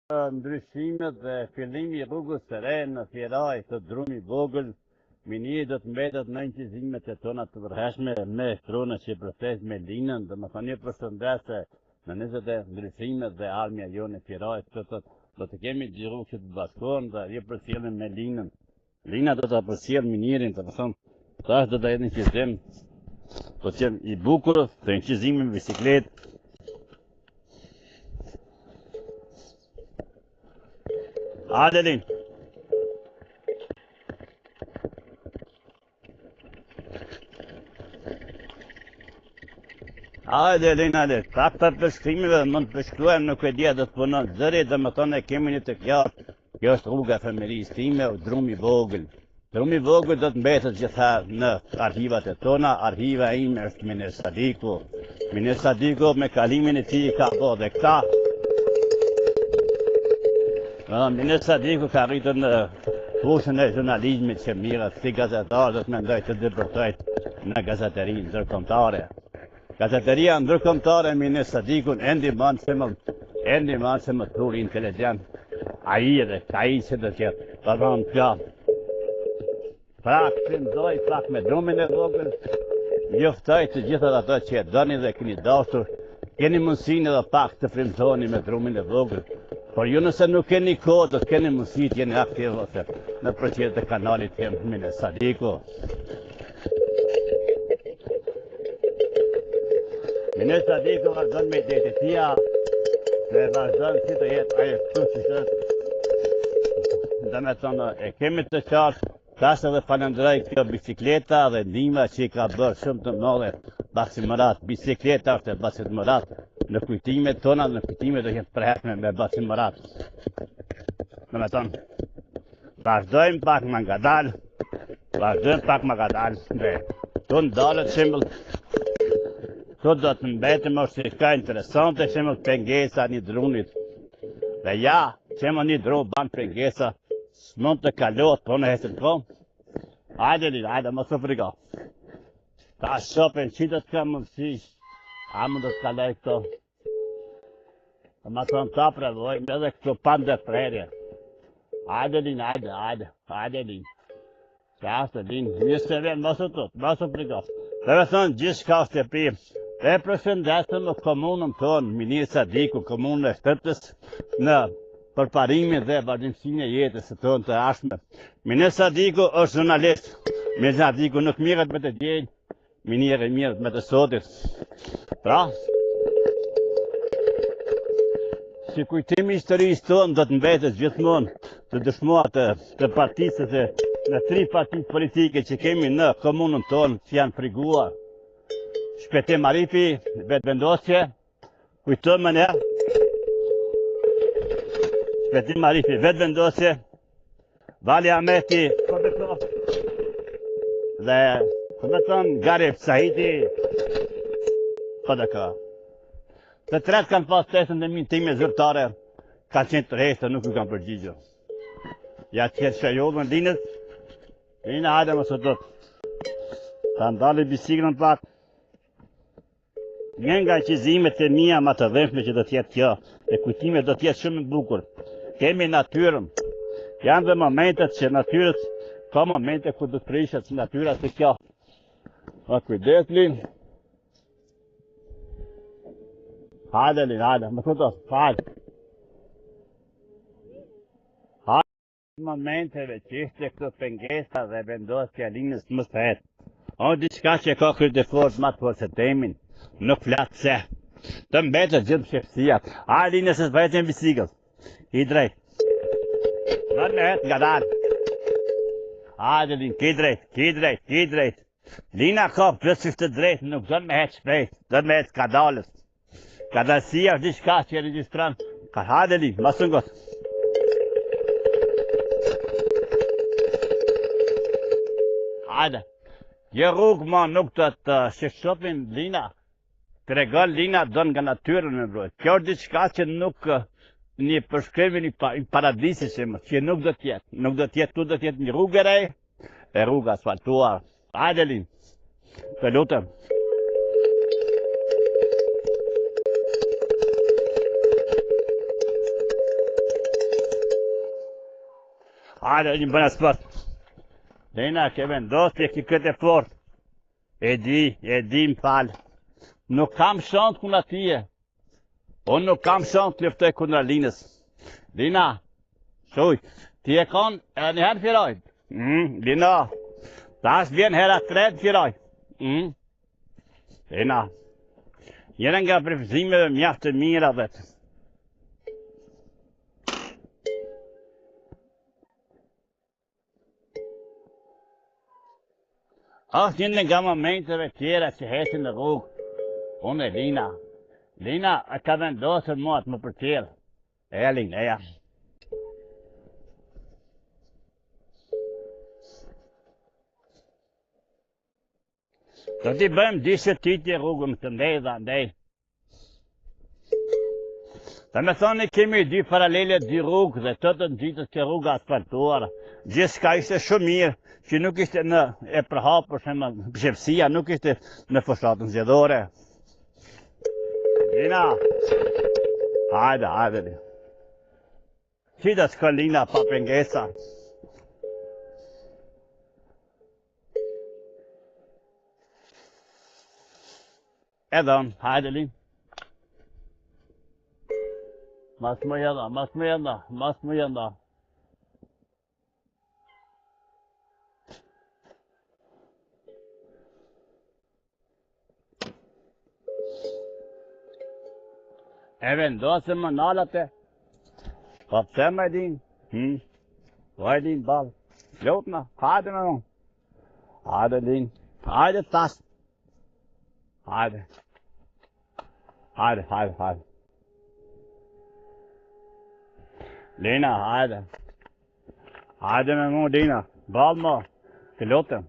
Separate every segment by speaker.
Speaker 1: Ndryshimet dhe fillimi i rrugës së re në Firaj të Drumi Vogël, Miniri do të mbetet në incizimet e tona të përhershme me shtrunën që përfes me Linën, domethënë ju përshëndes në 20 e ndryshimet dhe ardhmja jonë e Firajt, këtë do të kemi dy rrugë që të bashkohen dhe ju përcjellim me Linën. Lina do ta përcjell Minirin, domethënë, tash do të jetë incizim, do të jetë i bukur, të incizimi me bisikletë. Hajde Lin. Hajde Lin, hajde. Pak të përshkrimeve mund të përshkruajmë nuk e di a do të punon zëri, domethënë e kemi një të qartë. Kjo është rruga e fëmijërisë time, Drumi i Vogël. Drumi i Vogël do të mbetet gjithherë në arhivat e tona, arhiva ime është Minir Sadiku. Minir Sadiku me kalimin e tij ka bo dhe këta. Minir Sadiku ka rritur në fushën e zhurnalizmit që mirët si gazetar do të mendoj të depërtoj në gazetarinë ndërkombëtare. Gazetaria ndërkombëtare Minir Sadikun e ndihmon se më e ndihmon se më truri inteligjent. Ai edhe ai që do të jetë. Do të thonë kjo. Pra, frymëzoj pak me drumin e vogël. Ju ftoj të gjithë ato që e doni dhe keni dashur, keni mundësinë edhe pak të frymëzoni me drumin e vogël. Por ju nëse nuk keni kohë, do të keni mundësi të jeni aktiv ose në përqendër të kanalit tim Minir Sadiku. Minir Sadiku vazhdon me idetë e tija dhe vazhdon si të jetë ajo këtu që që Domethënë, e kemi të qartë, tash edhe falenderoj kjo bicikleta dhe ndihma që i ka bërë shumë të madhe Baci Murat, bicikleta është e Bacit Murat, në kujtimet tona, në kujtimet do jetë përhershme me Bacin Murat. Domethënë, Vazhdojmë pak më ngadalë, vazhdojmë pak më ngadalë, dhe të ndalet shembull, këtu do të mbetem është diçka interesante, shembull pengesa një drunit, dhe ja, shembull një dru ban pengesa, s'mund të kalohet, po në hesën ko, hajde, hajde, mos u friko, ta shohim që do të kam mundësi, a mund të kaloj këto, Domethënë ta provojmë edhe këtu pa ndërprerje. Hajde Lin, hajde, hajde, hajde Lin. Qashtu Lin, mirë se vjen, mos u tut, mos u friko. Domethënë, gjithçka është e pirë. E përshëndesim komunën tonë, Minir Sadiku, komunën e Shtërpcës, në përparimin dhe vazhdimësinë e jetës së tonë të ardhshme. Minir Sadiku është zhurnalist. Minir Sadiku nuk mirret me të djeshën, Miniri mirret me të sotit. Pra, si kujtim i historisë tonë do të mbetet gjithmonë të dëshmuar të, të partisë të në tri partitë politike që kemi në komunën tonë që janë friguar. Shpëtim Arifi, Vetëvendosje, kujtojmë ne, Shpëtim Arifi, Vetëvendosje, Vali Ahmeti, PDK, dhe domethënë Garip Sahiti, PDK. Të tretë kanë pas ftesën dhe min time zyrtare, kanë qenë të heshtur, nuk u kanë përgjigjur. Ja që shëjollën Linës, Lina hajde mos u tut. Ta ndali biciklën pak, Një nga incizimet e mia më të dhimbshme që do të jetë kjo, e kujtimet do të jetë shumë e bukur. Kemi natyrën. Janë dhe momentet që natyrës ka momente kur do të prishet natyra si kjo. A kujdes Lin. Hajde Lin, hajde, më thuto, hajde. Momenteve që ishte këto pengesa dhe vendosja Linës mos të ecë. O diçka që ka këtë forcë më të fortë se temin, nuk flas pse. Të mbetet gjithë fshehtësia. A Linës se s'po ecën bicikël. I drejt. Në me ecë ngadalë. Hajde Lin, ki drejt, ki drejt, ki drejt. Lina ka plotësisht të drejtë, nuk don me ecë shpejt, don me ecë kadalës. Kadalësia është diçka që e regjistron. Ka hajde Lin, mos u ngut. Hajde. Kjo rrugë ma nuk do të sheshopin Lina. Tregon Lina don nga natyrën me mbrojt. Kjo është diçka që nuk një përshkrim i pa, paradisit që, që nuk do të jetë. Nuk do të jetë, këtu do të jetë një rrugë e re, e rrugë asfaltuar. Hajde Lin. Të lutem. Hajde, një bëna sport. Lina, ke vendosë, e ki këtë e fort. E di, e di, më fal. Nuk kam shans kundra teje. Unë nuk kam shans të luftoj kundra Linës. Lina, shuj, ti e kon edhe një herë Firaj. Mm, Lina, tash vjen hera tretë Firaj. Mm. Lina, njëra nga përfizimeve mjaft të mira dhe Është një nga momenteve tjera që ecim në rrugë, unë e Lina. Lina e ka vendosur mua të më përcjellë. Eja Lina, eja. Do t'i bëjmë dy shëtitje rrugën këndej dhe andej. Domethënë kemi dy paralele, dy rrugë dhe të të ngjitës ke rruga asfaltuar. Gjithçka ishte shumë mirë, që nuk ishte në e përhapur, shumë shefësia, nuk ishte në fushatën zgjedhore. Lina! Hajde, hajde. Si do të shkon Lina pa pengesa? Edhe unë, hajde Lin. Mas më jena, mas më jena, mas më jena. E vendosë më nalate. Po pse më din? Hm? Po e din ball. Lotna, hajde më. Hajde Lin. Hajde tash. Hajde. Hajde, hajde, hajde. Lina, hajde. Hajde me mu, Lina. Ball më. Të lutem.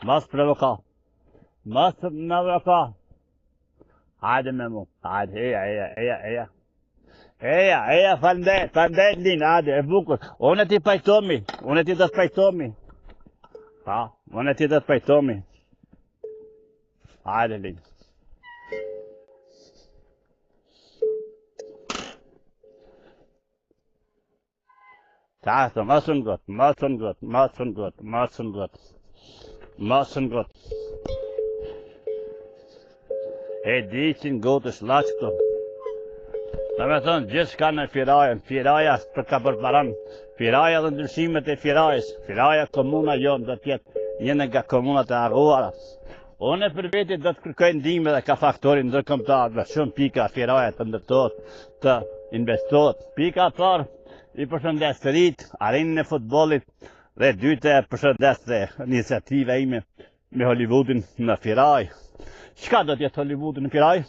Speaker 1: Mos provoka. Mos më provoka. Hajde me mu. Hajde, eja, eja, eja, eja. Eja, eja, falënderit, falënderit Lina, hajde, e bukur. Unë e ti pajtomi, unë e ti do të pajtomi. Pa, unë e ti do të pajtomi. Hajde, Lina. Ta, të mos u ngut, mos u ngut, mos u ngut, mos u ngut, mos u ngut. E di që ngutesh llaq këtu. Domethënë, gjithçka në Firajën, Firaja për ka përparon, Firaja dhe ndryshimet e Firajës, Firaja komuna jonë do t'jetë një nga komunat e harruara. Unë për veti do të kërkoj ndihmë edhe ka faktori ndërkombëtar në shumë pika Firaja të ndërtohet, të investohet. Pika e parë, i përshëndes të rinjtë, arenën e futbollit dhe e dyta e përshëndes dhe iniciativa ime me Hollywoodin në Firaj. Çka do të jetë Hollywoodi në Firaj?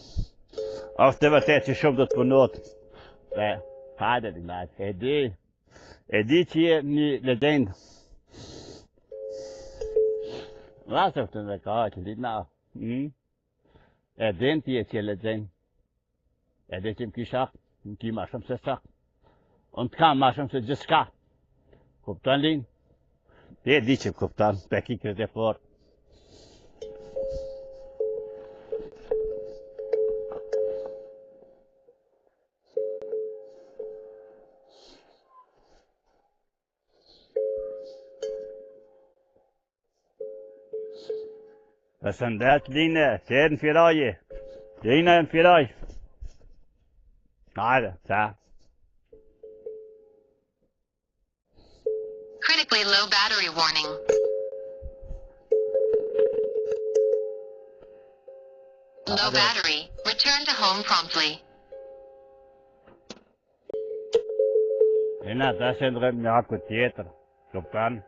Speaker 1: Është e vërtetë që shumë do të punohet. Dhe hajde të e di. E di që je një legjendë. Vlasë të dhe ka që ditë na. Hmm? E din ti e që je legjendë. E di që më ki shak, më ki ma shumë se shak. Unë të kam ma shumë se gjithçka. Kupton Lin? Ti e di që kupton, pe ki këtë e fort. Përshëndet Line, që e në Firaje. Lina e në Firaj. Hajde, qa?
Speaker 2: Critically low battery warning. Low battery. Return to home promptly.
Speaker 1: Lina, tash e ndrojmë një aku tjetër. Kupton?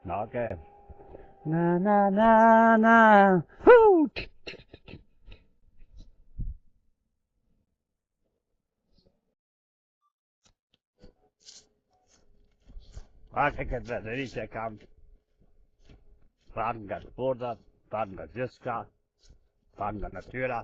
Speaker 1: Na, okay. Na, na, na, na. Hu! Pak e këtë bateri që e kam Pak nga të portat, pak nga gjithçka, pak nga natyra.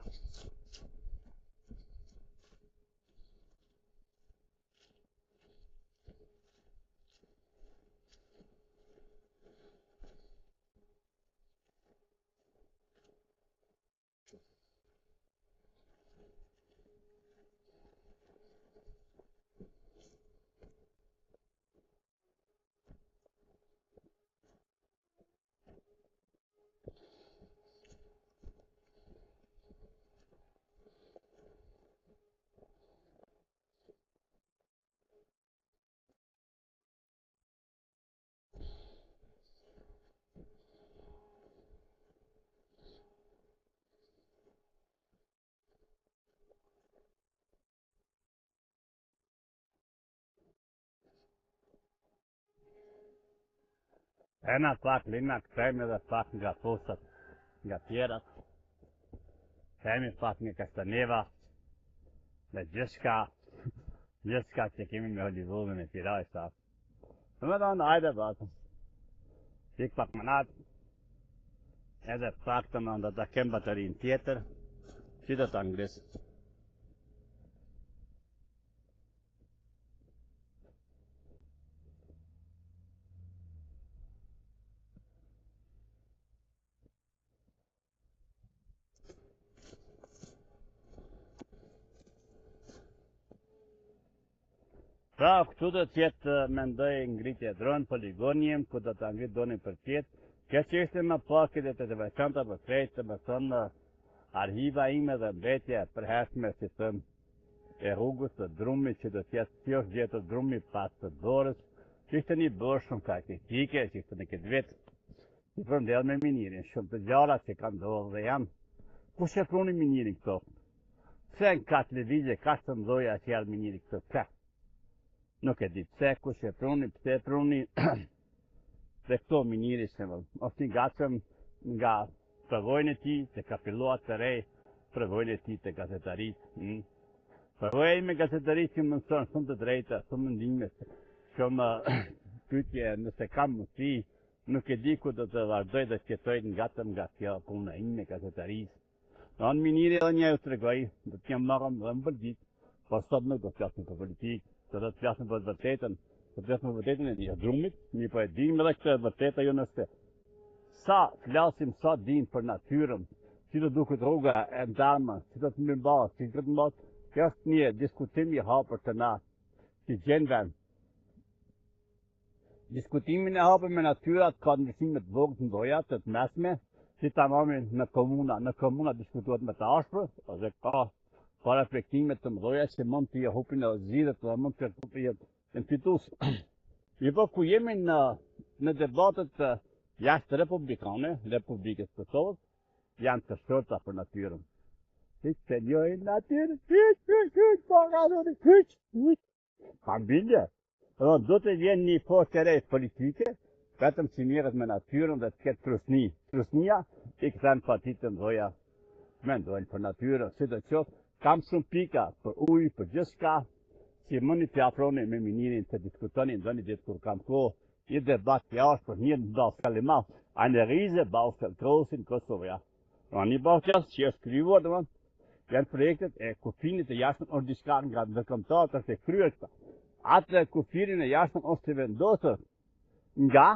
Speaker 1: Ena pak, lina, kthehemi edhe pak nga postat, nga tjerat. Kthehemi pak nga Kastaneva, me gjithçka, gjithçka që kemi me Hollywoodin e tjera, sa. Dhe me thonë, ajde batëm. Ik pak më natë, edhe pak të më do ta kem baterinë tjetër, që do ta ngrisë. Pra, këtu do të jetë, mendoj, ngritje e dron, poligoni im, ku do të ngrit dronin për tjetë. Kjo që ishte më pak edhe të veçanta për krejt, të më thënë, arhiva ime dhe mbetje e përhershme, si thëmë, e rrugës së drumit që do të jetë si është gjetur drumi pas të borës, që ishte një borë shumë karakteristike, që ishte në këtë vit, i përmbledh me Minirin, shumë të gjara që kanë ndodhur dhe janë. Kush e pruni Minirin këto? Pse në katë lëvizje, kaq të mëdha që janë Miniri këto? Pse? Nuk e di pse, kush e pruni, pse e pruni, dhe këto Miniri se më, është një gatshëm nga përvojën e tij të ka filluar të rej përvojën e tij të gazetarisë. Mm. Përvoja ime gazetarisë që më mëson shumë të drejta, shumë mendime, shumë pyetje nëse kam mundësi, nuk e di ku do të vazhdoj dhe të jetoj nga të nga kjo puna ime gazetarisë. Në anë Miniri edhe një ju tregoj, do të jem marrëm dhe më përdit, por sot nuk do të flasim për politikë, do të flasim për të vërtetën, do të flasim për vërtetën e një drumit, mi po e dim edhe këtë e vërteta jo nëse Sa flasim, sa dim për natyrën, si do duket rruga e ndarmë, si do të mirëmbahet, si do të mbahet, kjo është një diskutim i hapur të na, si gjen vend. Diskutimin e hapur me natyrat ka ndryshime të vogël të ndoja, të të mesme, si ta marrim në komuna, në komuna diskutohet me të ashpër, ose ka ka reflektime të mëdha që mund të hupin edhe zgjidhjet dhe mund të hupin Në fitus. Mirëpo ku jemi në, në debatet jashtë republikane, Republikës Kosovës, janë të shorta për natyrën. Hiç s'e njohin natyrën, hiç, hiç, hiç, po ka dhënë, hiç, hiç. Pa bindje. Dhe do të vjen një forcë e re politike, vetëm që merret me natyrën dhe të ketë trysni. Trysnia i kthen partitë të mëdha mendojnë për natyrën, si do qoftë, kam shumë pika për ujë, për gjithçka, si mundi të afroni me Minirin të diskutoni ndonjë ditë kur kam kohë, një debat të ashpër, një Baustelle i madh, eine riese Baustelle groß in Kosovo, ja. Në një Baustelle që është krijuar, domethënë, janë projektet e kufinit të jashtëm është diçka nga ndërkombëtarët është e kryer këta. Atë kufirin e jashtëm është i vendosur nga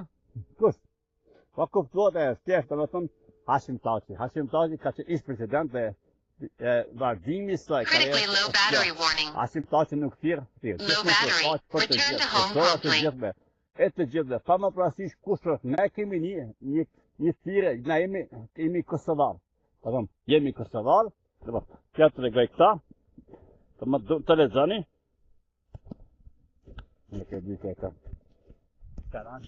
Speaker 1: kush? Po kuptohet e thjesht, domethënë Hashim Thaçi. Hashim Thaçi ka qenë ish president dhe e vazhdimi i saj
Speaker 2: Critically low battery warning.
Speaker 1: Hashim Thaçi nuk thirr, thirr.
Speaker 2: Low battery.
Speaker 1: Për të
Speaker 2: Return
Speaker 1: gjithë,
Speaker 2: to home
Speaker 1: për të
Speaker 2: promptly.
Speaker 1: gjithëve. E të gjithëve, pa më parasysh kush është, ne kemi një një një thirrje, ne jemi jemi kosovar. Po them, jemi kosovar, do të kjo të tregoj këta. Të më të lexoni. Nuk e di se e kam. Karan.